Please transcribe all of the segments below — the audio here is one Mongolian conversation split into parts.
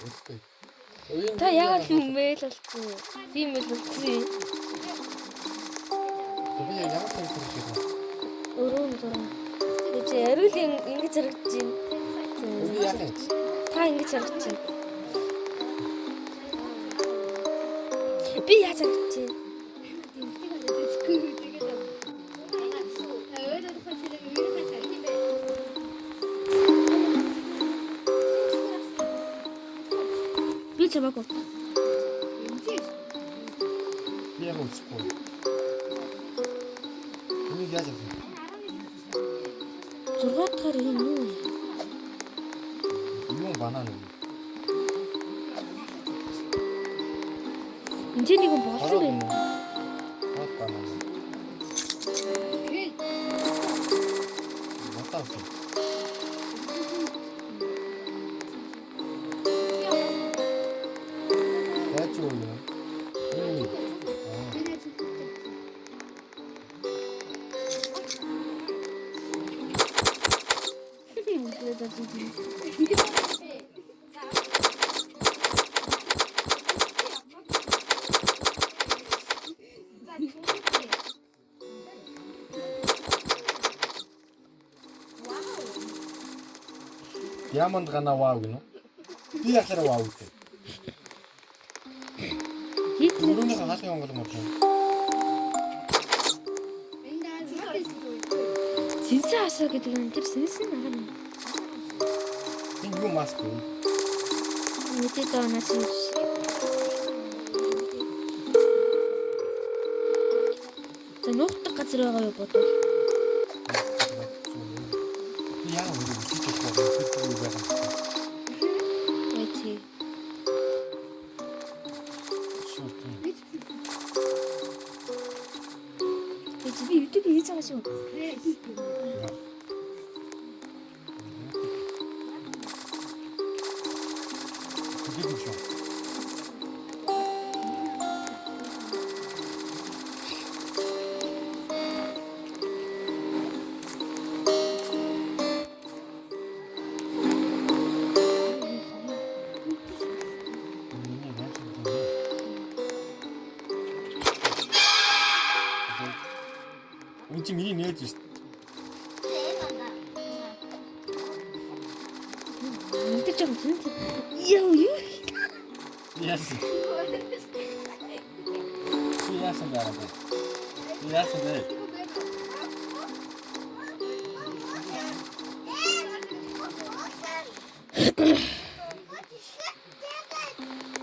Үгүй. Өвийн Та яагаад мэйл болсон? Би мэйл болсон. Би ямар цаг хэрэгтэй вэ? Өрөөн зураг. Би чи ариул ингэж харагдаж байна. Би яах юм? Та ингэж харагдаж байна. Би яаж харагдаж байна? Би чамаагүй. Би яг үзэхгүй. Энийг яаж авах юм? 6 дахь энэ юу вэ? Юу банан вэ? Энд чинь нэгэн болсон байна. Хот банан. Батаас. Яаж юу юм? Юу? Диамонд гана вау гэнэ. Би яхаар вау гэдэг. Хит Өрөөнийхөө хаалгын онгол мөр юм. сэнсэн асаа гэдэг юм. Тэр сэнсэн арга юм. Энэ юу маск вэ? Мэдээ доо наас юм. За нуугдах газар байгаа юу бодвол. Би яа өөрөө үсэж болохгүй юм. Тэр юу байгаа юм. Яа чи. Шүү тийм. Би чи би YouTube хийж байгаа шүү. Хэдий юм шүү. Миний найз юм байна. Энд чи миний нээж шүү дээ. Мэдээ ч юм сэнсэн. Яа юу? Яасан? Чи яасан байгаа бэ? Чи яасан бэ?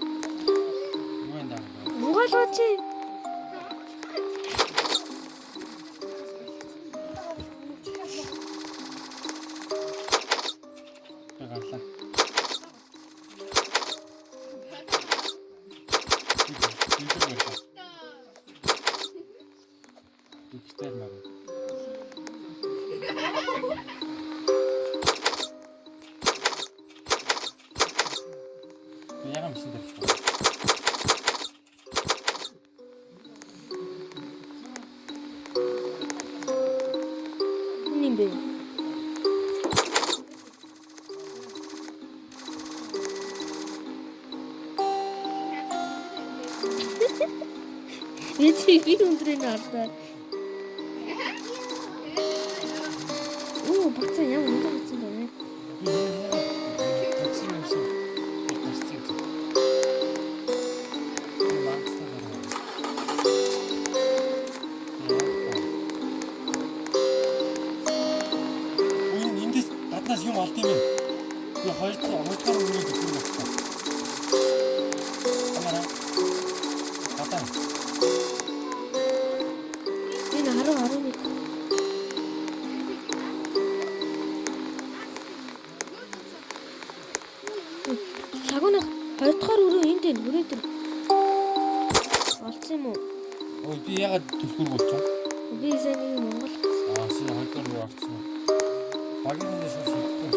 Юу энэ даа? Монголоо чи. Би гарлаа. Би гарлаа. Би гэртэл маар. Би яга мисэн дээр байна. Энэ юм бэ? Би чи би өндрийг хардаа. Оо, бацаа ямар өндөр болсон бэ? Би яга такси юм шиг би гарсан юм. Би лангсаа гараа. Үгүй эндээс гаднаас юм олд юм. Би хоёр дахь өрөөний төхөр болсон. Амара. Гадаа. Энэ 10 11. Шагнах хоёр дахь өрөө энд байна. Өрөө дээр. Олцсон юм уу? Ой би ягаад түлхүүр болчих вэ? Би сайн нэг Монгол гэсэн. Аа чи хоёр дахь руу орсон. Багийн хүн шууд шийдсэн юм.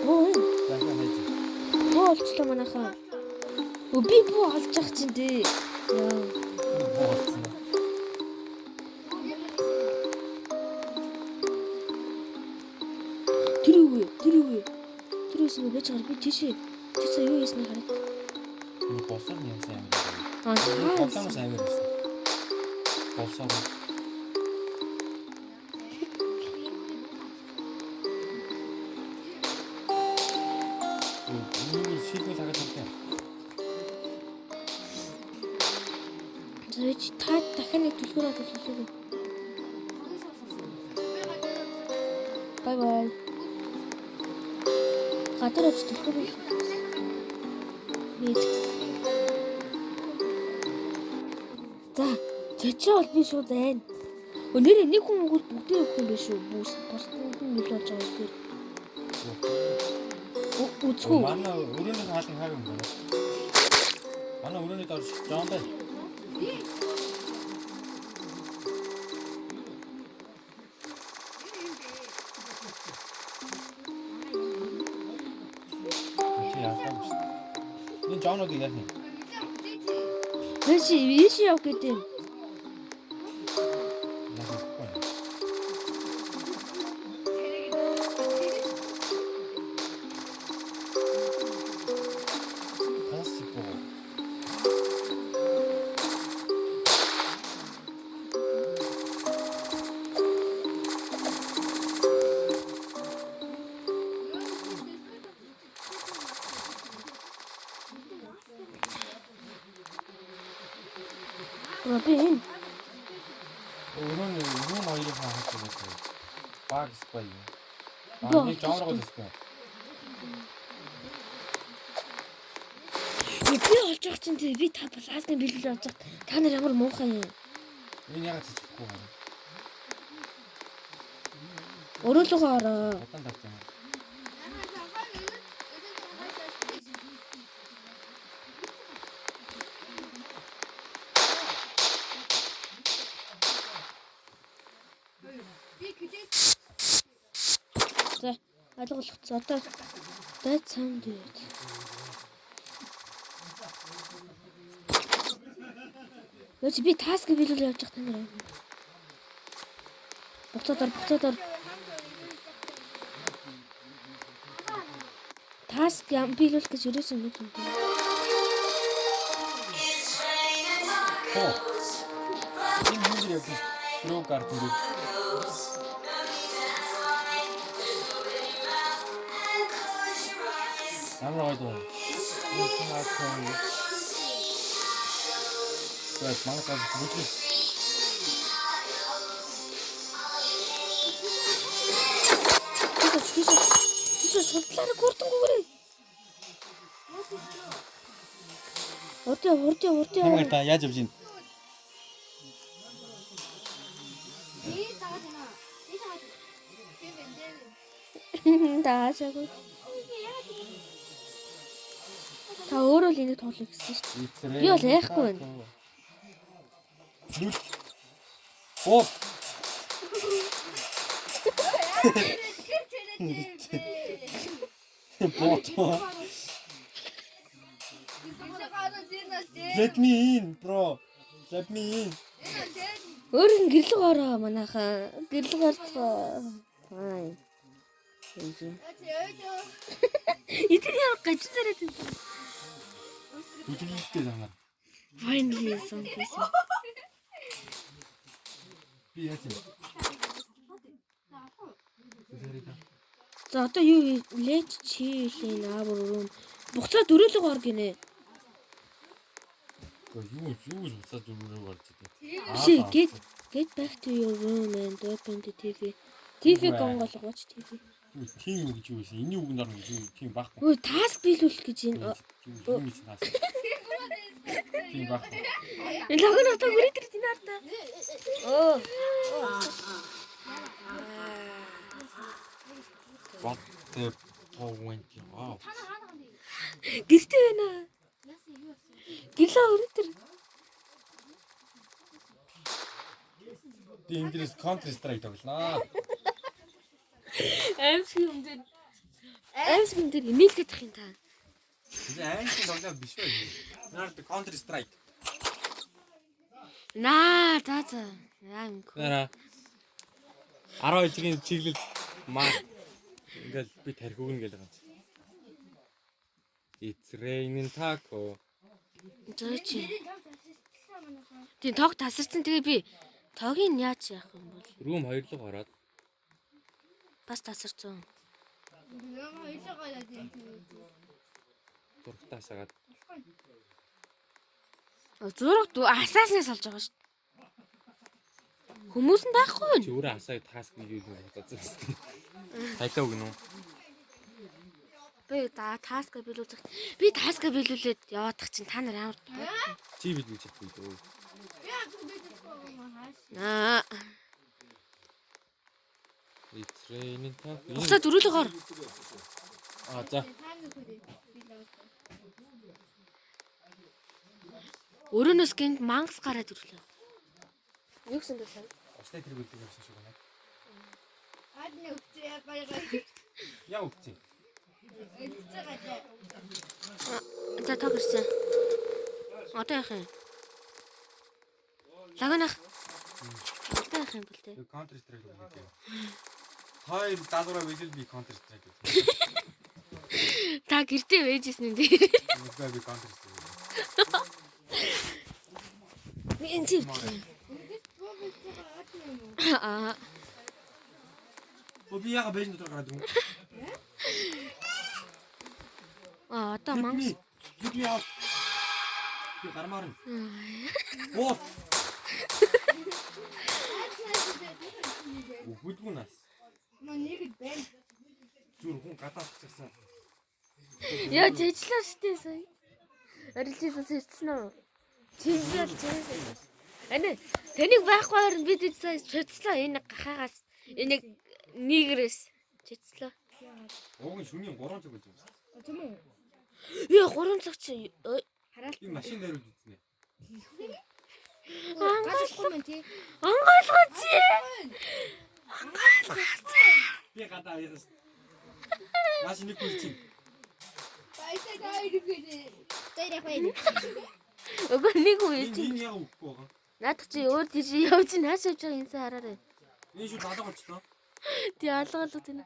Буу энэ. Дахиад хайж. Буу олчлоо манайхаа. Өө би буу олж явах чинь дээ. Яа. Буу олцсон. Тэр юу вэ? Тэр юу вэ? Тэр юусэн бэ? Байж байгаа би тийшээ. Тэр сая юу хийснийг хараад. Энэ болсоор нь ямсан амар юм. Аа Тоглоомоос амар байсан. Болсоор. Энийг шийдмэл хагаад тавьтай. За чи та дахиад нэг түлхүүр авах болов. Бай бай. Гадар авч түлхүүр их. Мэдсэн. За, чачаа бол би шууд айн. Өнөр нэг хүн өгвөл бүгдээ өгөх юм биш үү? Бүс бусдад нь нөлөө болж байгаа юм. Үзгүй. Манай өрөөний хаалт хаа юм бэ? Манай өрөөний доор жоон бай. Чи яах вэ? Энэ жоонуудыг яах юм? Биш, ийш яв гэдэг юм. Яах вэ? Possible. Би энэ Өрөөний өрөөн хоёрын хаалт гэдэг. Баг спай юм. Би Аа нэг олчихсон. жоон руу төстэй. Би олж байгаа чинь тий би та плазны бэлэл олж байгаа. Та нар ямар муухай юм. Энэ яагаад цэцэхгүй юм? Өрөөлөгөө ороо. Удаан тавьж байгаа. За, алга болгоцсон. Одоо дайд санд юу. Нөөч би таск биелүүл явж байгаа та нар. Буцаад ор, буцаад ор. Таск ям биелүүлэх гэж ерөөсөн нэг юм. Хоо. Энэ юу гэж явж байна? Дөрөв гар дөрөв. Ямар гоё дуу. Энэ чинь аа. Тэгээд манай цаас бүжиг. Тийш тийш. Тийш судлаараа гүрдэнгүүрээ. Урдын урдын урдын. Ямар та яаж явж байна? Таашаагүй. Та өөрөө л энийг тоглох гэсэн шүү дээ. Би бол яахгүй байна. Нүд. Оо. Бот. Let me in, bro. Let me in. Өөр нь гэрлэг ороо манайхаа. Гэрлэг орцгоо. Аа. Эдгээр ямар гажин зэрэг юм. Бүжиглэлтэй замаар. Finally something. Би яаж юм? За одоо юу хий? Let chill in our room. Буцаад өрөөлөг ор гинэ. Юу юу гэж буцаад өрөөрөө орж идэв. Биш get back to your room and open the TV. TV гонголго watch TV. Тийм юу гэж юу байсан? Энийн үгэнд орно гэж юу тийм байхгүй. Өө таск биелүүлэх гэж энэ. Юу гэж таас. Тийм байхгүй. Энэ лагн одоо хүрээ тэр энэ хартаа. Өө. What the point? Wow. Гэрте байна. Гэрлээ өрөө тэр. Би энэ дээрээс Counter Strike тоглоноо. Аимшиг юм дээр. Аимшиг юм дээр имэйл гэдэг юм та. Энэ аимшиг тоглоом биш үү? Наар Counter Strike. Наа за за. Аим. Нара. 12 чигийн чиглэл маа. Ингээл би тархи өгнө гэж байгаа юм чи. It's raining taco. За чи. Тийм тог тасарсан. Тэгээ би тогийг яаж яах юм бол Room хоёрлог ороод бас тасарсан. зургатаа асаагаад Зураг асааснаас олж байгаа шүү. Хүмүүс нь байхгүй чи өөрөө асааг task гэж юу гэж бодсон юм. Хайлаа өгнө үү? Би да task аа биелүүлэх. Би task аа биелүүлээд яваадах чинь та нар ямар Чи биелүүлж чадахгүй дөө. Аа. It's raining taco. Буцаад өрөөлөг ор. А за. Өрөөнөөс гинт мангас гараад ирлээ. Юу гэсэн бэ сая? Усны тэрэг үлдэх юмсан шиг байна. Яа үгцэн. За тог ирсэн. Одоо яах юм? Лагнах. Одоо яах юм бол тэ? Counter Strike өгнө гэдэг. Хоёр даалгавраа биелэл би Counter Strike өгнө. Та гэртээ вэжсэн юм дээ. Үгүй би Counter Strike. Би энэ чи ирлээ. Аа. Оо би яга бэжин дотор гараад юм. Аа одоо мангас. Get me out. Би гармаар юм. Оо. Үхэлгүй нас. Зүр хүн гадаа цацсан. Яа чичлээ штэ сая. Арилжсэн чичсэн үү? Чиглэл чиглэл. Ане таныг байхгүй харин бид бид сая чицлээ энэ гахаагаас энэ нийгрээс чицлээ. Ууг нь шөнийн 3 цаг болж байгаа юм. Яа 3 цаг чи ой, Би машин дайруулж үзнэ. Ангаалгаа чи. Ангаалгаа. Би гадаа аяасан. Нааш нэг хүн чинь. Өгөө нэг үе Энэ чи. энэ яга үхэхгүй байгаа. Наадах чи өөр тийш явж нааш явж байгаа юм сайн хараарай. Энэ шүү алга болчихлоо. Тий алгалуу тийм.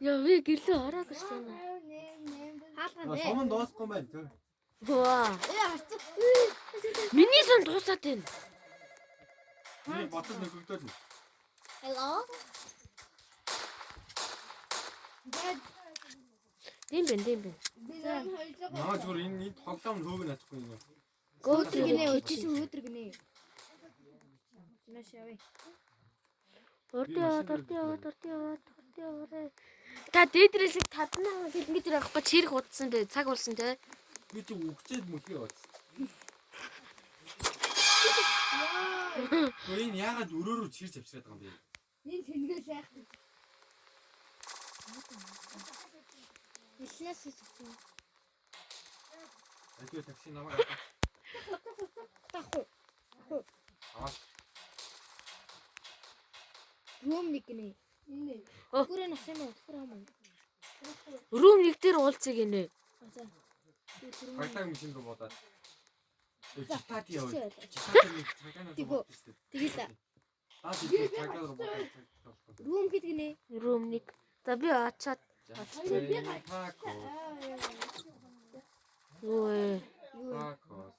Яа би гэрлээ ороод ирсэн юм. Сум дуусахгүй байна төө. Ваа. Миний сон дуусаад байна. Миний боцол нөхөгдөөд нь. Тийм бэ, тийм бэ. Наа зүгээр энэ энэ тоглоом хөөг нь ачихгүй юм. Go to Гинэ өчиж өдөр гинэ. Нааш явъя. Урд яваад, урд яваад, урд яваад, урд яваарай. Та дээдрээсээ 5 км авах гэж хэрэг удсан бэ? Цаг болсон те. Би чи үхчээд мөхөө яваадсан. Гүр энэ яагаад өрөөрөө чирч авчираад байгаа юм бэ? Энэ тэнгээ сайхан. Хэлнээс зүгтэн. Альгүй такси намайг авах. Таху. Аваад Рум нэг гинэ. Оо. Хүрээ нас юм уу? Хүрээ юм уу? Рүүм нэг дээр уулзъя гинэ. А за. цагтаа машин руу бодоод. Читат яваа. Чичээ. Читат нэг цагаанаар Тэгвэл. бодсон шүү дээ. Тэгэл та. Даа чи цагаанаар бодоод болохгүй. Рум гэдэг гинэ. Рүүм нэг. За би очоод Тако. юу вэ? Юу вэ? Такос.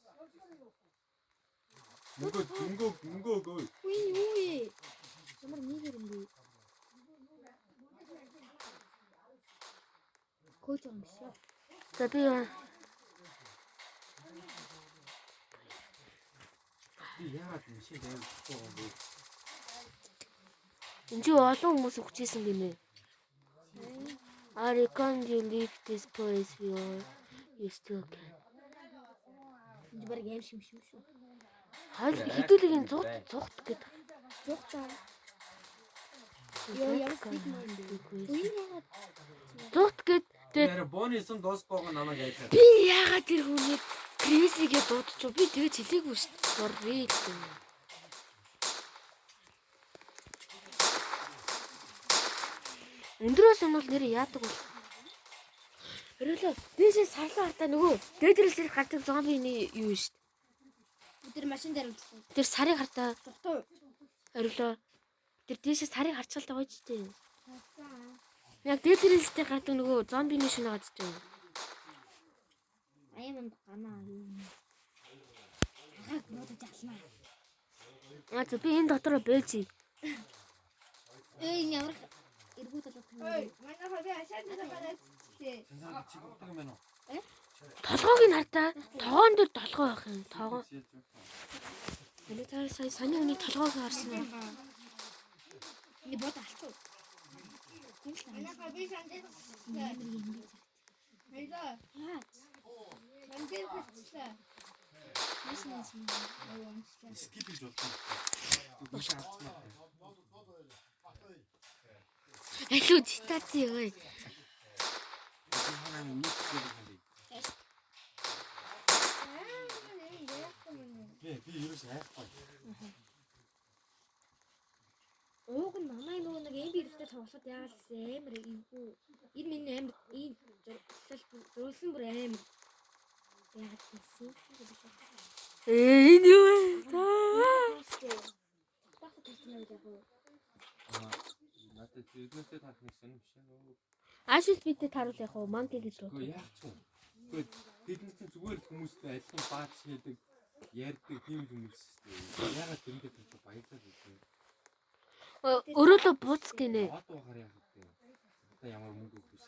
Мөнгө мөнгө мөнгө өгөө. Үгүй юу вэ? Ямар нэгэр юм бэ? Коуч юм биш үү? За би Би яагаад машин дайруулахгүй байгаа юм бэ? энэ чи олон хүмүүс өгчээсэн гинэ. I reckon you leave this place you you still can. Энд баг аим шиг юм шүү. Хойл хідүүлгийн цугт цугт гэдэг. Зугтаа. Йоо ямар сигма юм бэ? Үгүй яагаад Цугт гэд тэгээд Нэр бооны сан дуусахгүй байгаа намайг айхаа. би яагаад тэр хүнийг Крисигээ дуудчих би тэгэж хэлээгүй шүү дээ. For real гэнэ. Өндрөөс юм бол нэр яадаг бол. Өрөөлөө дээшээ сарлаа хартаа нөгөө дээдрээс ирэх гардаг зомбины юу шүү дээ. бид тэр машин дээр үлдсэн. Тэр сарыг хартаа Зугтаа. орилоо. Тэр дээшээ сарыг харчаалтай гоё ч дээ. Яг Dead Rails-тэй гардаг нөгөө зомбины шинэ газар юм. Аяа манд ганаа юу. Хааг буудаж алнаа. Аа за би энэ дотор байж. Эй энэ ямар эргүү талаад юм. Манай хобби ашаад байгаа зү. Сансаа чи гутдаг юм байна уу? Толгойг нь хартаа. Тогоон дээр толгой байх юм. Тогоон. Энэ та сая сони хүний толгойг харсан уу? Энэ бод алчуу. Манай хобби сандэр Хайда. Яаж? Мандэр хэлчихлээ. Нэс нэс юм. Skip гэж болдог. Үгүй алдсан. Алуу цитати ой. Би ханаа нэг юм би. Би ерөөс айхгүй. Ууг нь манай нөгөө нэг MB хэрэгтэй тоглоход яагаад гэсэн амар эвгүй. Энэ миний амар ийм зурлал бүр амар. Яагаад гэсэн? Ээ энэ юу вэ? Багт тавьсан юм яг уу. Надад эднээсээ тарах нэг сонир биш ээ. Аашис бидэд таруул яг уу манки гэж үү. Үгүй яах ч юм. Үгүй тэднээс чинь зүгээр л хүмүүстэй адилхан баач хийдэг, ярьдаг тийм хүмүүс шүү дээ. Яагаад тэрнтэй тэр баярлаад байдаг. Өрөөлөө бууц гинэ. Од уугаар яах вэ? Одоо ямар мөнгө өгөх вэ?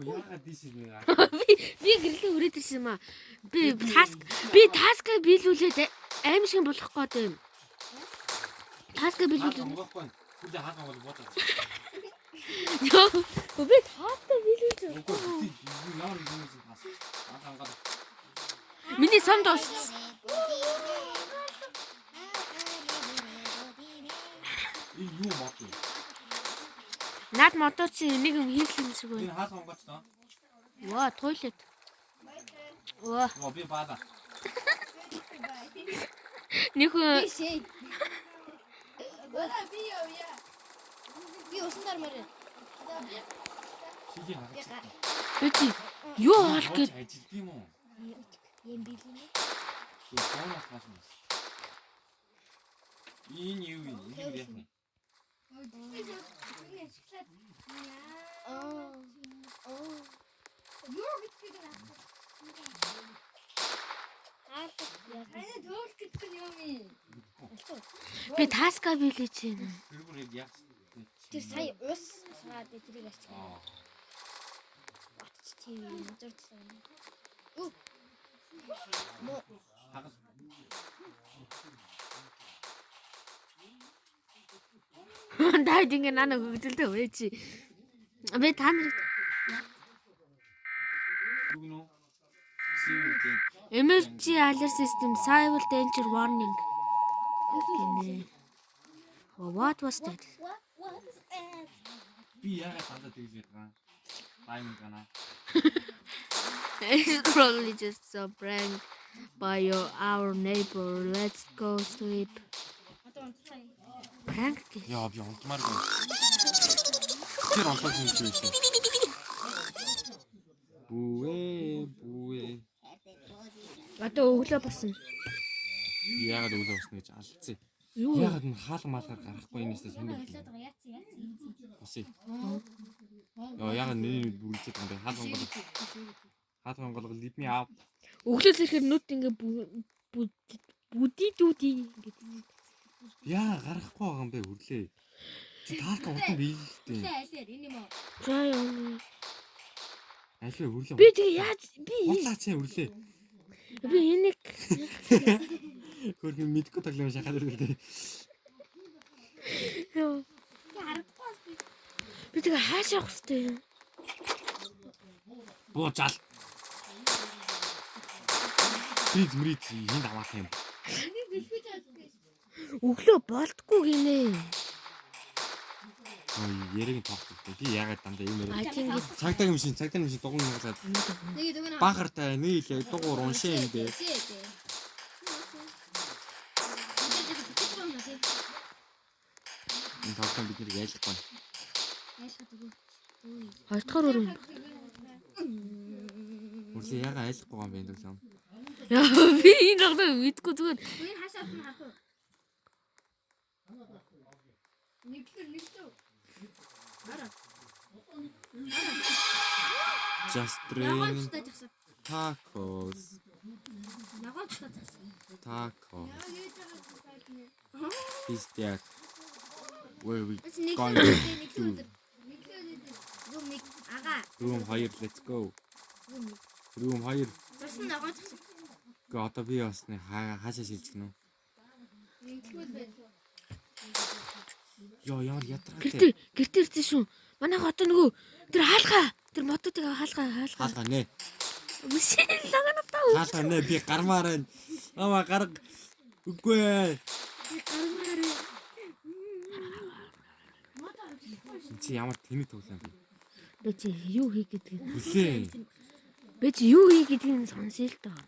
Үгүй яагаад тийш нэг аа. Би гэрлээ өрөөд ирсэн юм аа. Би task би task-а биелүүлээд аим шиг болох гээд юм. Task-а биелүүлээд Онгохгүй. Хүлээ хаалга онгол буудаа. Йоо, би task-а биелүүлж. Үгүй ямар юм юм тас. Хаалга онгол. Миний сум дууссан. Энэ юу мод юм? Наад модоо чи нэг юм хийх юм шиг байна. Энэ хаалга онгооч тоо. Ваа, toilet. Ваа, Йоо би баада. нэг хүн Шээ. Бара би явъя. Би усан дармаар. Шилийн хаалга. би чи юу хоол гээд ажилд юм уу? Юм билээ. Би бонус маш юм. Энэ юу юм? Энэ яах юм? Миний ашиглаад Аа. Аа. юу гэдгийг нь асуу. Хаалга яа. Таны төөл гэдэг нь юу юм? би task-а биелүүлж байна. Тэр бүр яг яах вэ? Тэр сая ус саад тэрийг ачаа. Аа. Отч тийм зурдсан. Хагас. Дайд ингээ нана хөгжөлтэй үе чи. Би та нарыг Юу гэнэ? Сивэр гэн. Emergency alert system civil danger warning гинэ. What was that? What was that? Би яагаад дандаа тэгж байдаг юм? Даймонд гана. It's probably just a prank by your, our neighbor. Let's go sleep. Одоо унтцгаая. Prank гэх. Яа би унтмааргүй. Тэр онтол хийж байсан. Бүвэ бүвэ. Одоо өглөө босно. Яагаад өглөө босно гэж алдсан. Юу? Яагаад энэ хаалга маалгаар гарахгүй юм нэстэ сонирхол. Хэлээд байгаа яац яац яац. Босъё. Яа яагаад миний бүрэлдэхүүн юм бэ? Хаалга онгол. Хаалга онгол leave me out. Өглөө зэрэхээр нүд ингээ бүди дүүди ингээд. Яа гарахгүй байгаа юм бэ хөрлөө. Чи таалка урдан биелэлтэй. Алиар энэ юм уу? За яа. Аль вэ хөрлөө. Би тэгээ яаж би Худлаа чи хөрлөө. би энийг Хөрхөн мэдгүй тоглоом шахаад ирлээ. Яа. Харагдахгүй бас. Би тэгээ хаашаа явах хэвтэй юм. Буужаал. Фриз мриз энд аваах юм. Өглөө болтгүй гинэ. Ой, яриг тоглох. Би яагаад дандаа юм яриад. I think it Цагдаа юм шин, цагдаа юм шин дугуй наглаад. Нэг дүгнэ. Баахартай нэг л дугуур уншин юм дээ. Шээ. Энэ тоглоом бид нэр ялахгүй. Айлхад үгүй. Хоёр дахь өрөө юм. Үрлээ яагаад айлахгүй юм бэ энэ тоглоом? Яа би энэ тоглоом мэдгүй зүгээр. Үгүй хаашаа авах нь харах уу? Нэглэр нэглэр. Just Ногоон drink цустай жагсаа. tacos. Ногоон цустай жагсаа. Tacos. Яа гэж байгаа юм. Is that where we Бас нэг going л өдөр нэг л to? өдөр. Room нэг ага. Room 2 let's go. Room нэг. Room 2. Зурсан ногоон цус. Гэ одоо би бас нэг хаашаа шилжих нь вэ? Нэгтгэл байна. Йоо ямар ядаргаатай. Гэртээ гэртээ ирсэн шүү. Манайх одоо нөгөө тэр хаалгаа тэр модуудыг хаалгаа хаалгаа. Хаалга нэ. Биш лагнатаа. Хаалга нэ би гармаар байна. Мама гарга. Үгүй ээ. Энд чи ямар тэнэг тоглоом бэ? Би чи юу хий гэдгийг. Хүлээ. Би чи юу хий гэдгийг сонсъё л доо.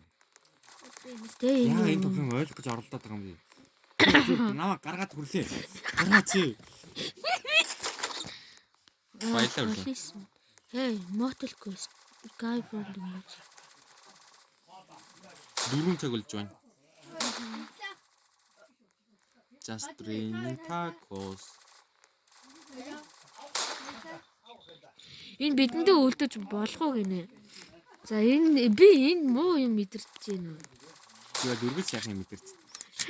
Тэ Яа энэ энэ тоглоом ойлгох гэж оролдоод байгаа юм бэ? Зүгээр намайг гаргаад хүрлээ. Гаргаач. Баярлалаа, үрлээ. Hey, Mortal Quest Guy from the Match. 4 цаг болж байна. Just drink tacos. Энэ бидэндээ үлдэж болох уу гинэ. За энэ би энэ муу юм мэдэрч байна уу? Тэгээд үргэлж яах юм мэдэрч.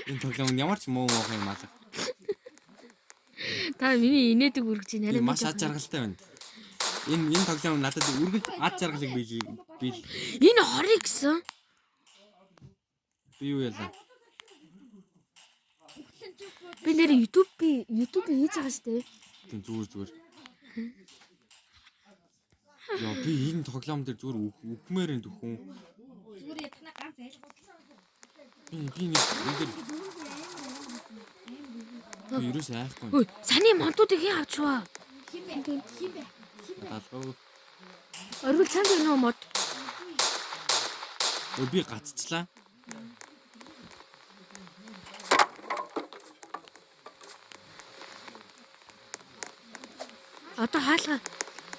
Энэ тоглоом нь ямар ч муу муухай юм алга. Та миний инээдэг үргэж байна. Би Арай маш ад жаргалтай байна. Энэ тоглоом надад үргэлж ад жаргалыг би Энэ хорыг гэсэн. би юу ялаа. Би нэр YouTube би YouTube хийж байгаа шүү дээ. Тийм зүгээр зүгээр. Яа би энэ тоглоом дээр зүгээр үхмээр энэ төхөн. Зүгээр ядахна ганц айл. Би нэг энэ дээр би ерөөс айхгүй. Ой, саний монтуудыг хэн авчваа? Хин бэ? Хин бэ? Даалгав. Оргил чамд байна уу мод? Өө би гацчлаа. Одоо хаалга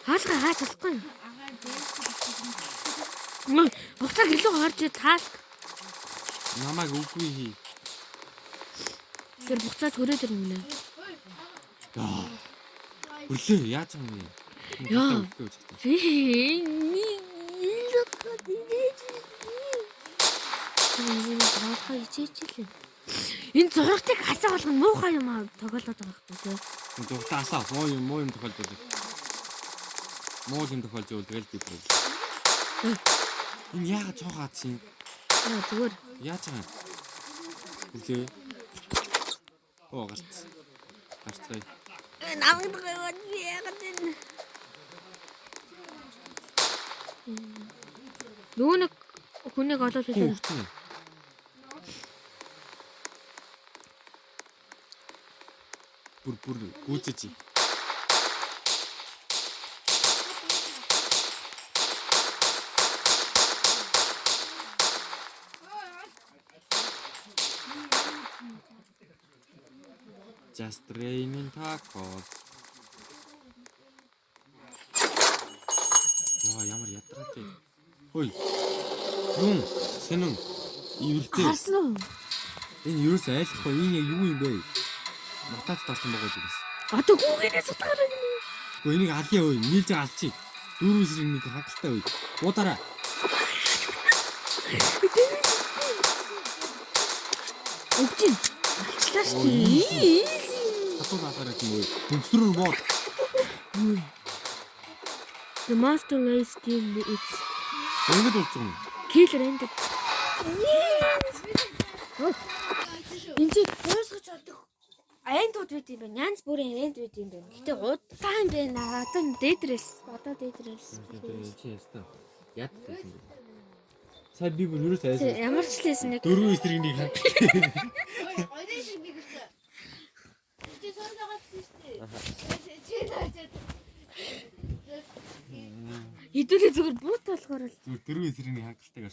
хаалга хаач болохгүй юм. Агаа дээш. Буцааг илүү хорж тааск Намайг үгүй хий. тэр буцаад хүрээд ирнэ гинэ. Яа. Хүлээ яаж юм бэ? Яа. Үгүй гэж байна. Энэ хичээчихлээ. Энэ зурагтыг хасаа болгоно муухай юм аа тоглоод байгаа байхгүй тий. Зургатаа асаа муу юм тохиолдол. Муу юм тохиолж ивэл тэгэл би тэр. Энэ яагаад цоохоо атсан юм? Яа зүгээр. Яаж байгаа юм? Хүлээ. Оо гарц. Гарцгаая. Намайг гайваад би яагаад энэ. Нөгөө нэг хүнийг олоод Хүн хэлээ. өгсөн юм. Бүр бүр гүйцэж. Just raining tacos. Яа ямар ядаргаатай. Хөөе. Юм сэнэн ивэлтэй. Харсан уу? Энэ ерөөс айлахгүй энэ яг юу юм бэ? Мутацд орсон байгаа юм биш. Одоо хүүгээрээ сутгаарай гинэ. Гэхдээ энийг алъя ой, нийлж алчи. Дөрөв эсрэг нэг хангалттай ой. Буудараа. Өгч юм. Алчлаа шүү дээ. Хатуу бахаараа тийм ой. Бөмсрөр бод. The master race still it's Ингэж болж байгаа юм. killer ended. Энд чи дуусгаж болдог андууд байт юм байна. Янз бүрийн анд байт юм байна. Гэтэ удаан байна. Одоо дээдрээс. Одоо дээдрээс. Чи ястаа. Яд гэсэн юм. Сая би бүр ерөөс айсан. Ямар ч лээс нэг Дөрөв эсрэг нэг хангалттай. Гоё шиг нэг гэсэн. Чи сонсоо гацсан шүү дээ. Чи таачаад. хэдүүлээ зүгээр буут болохоор л Зүгээр дөрөв эсрэг нэг хангалттай.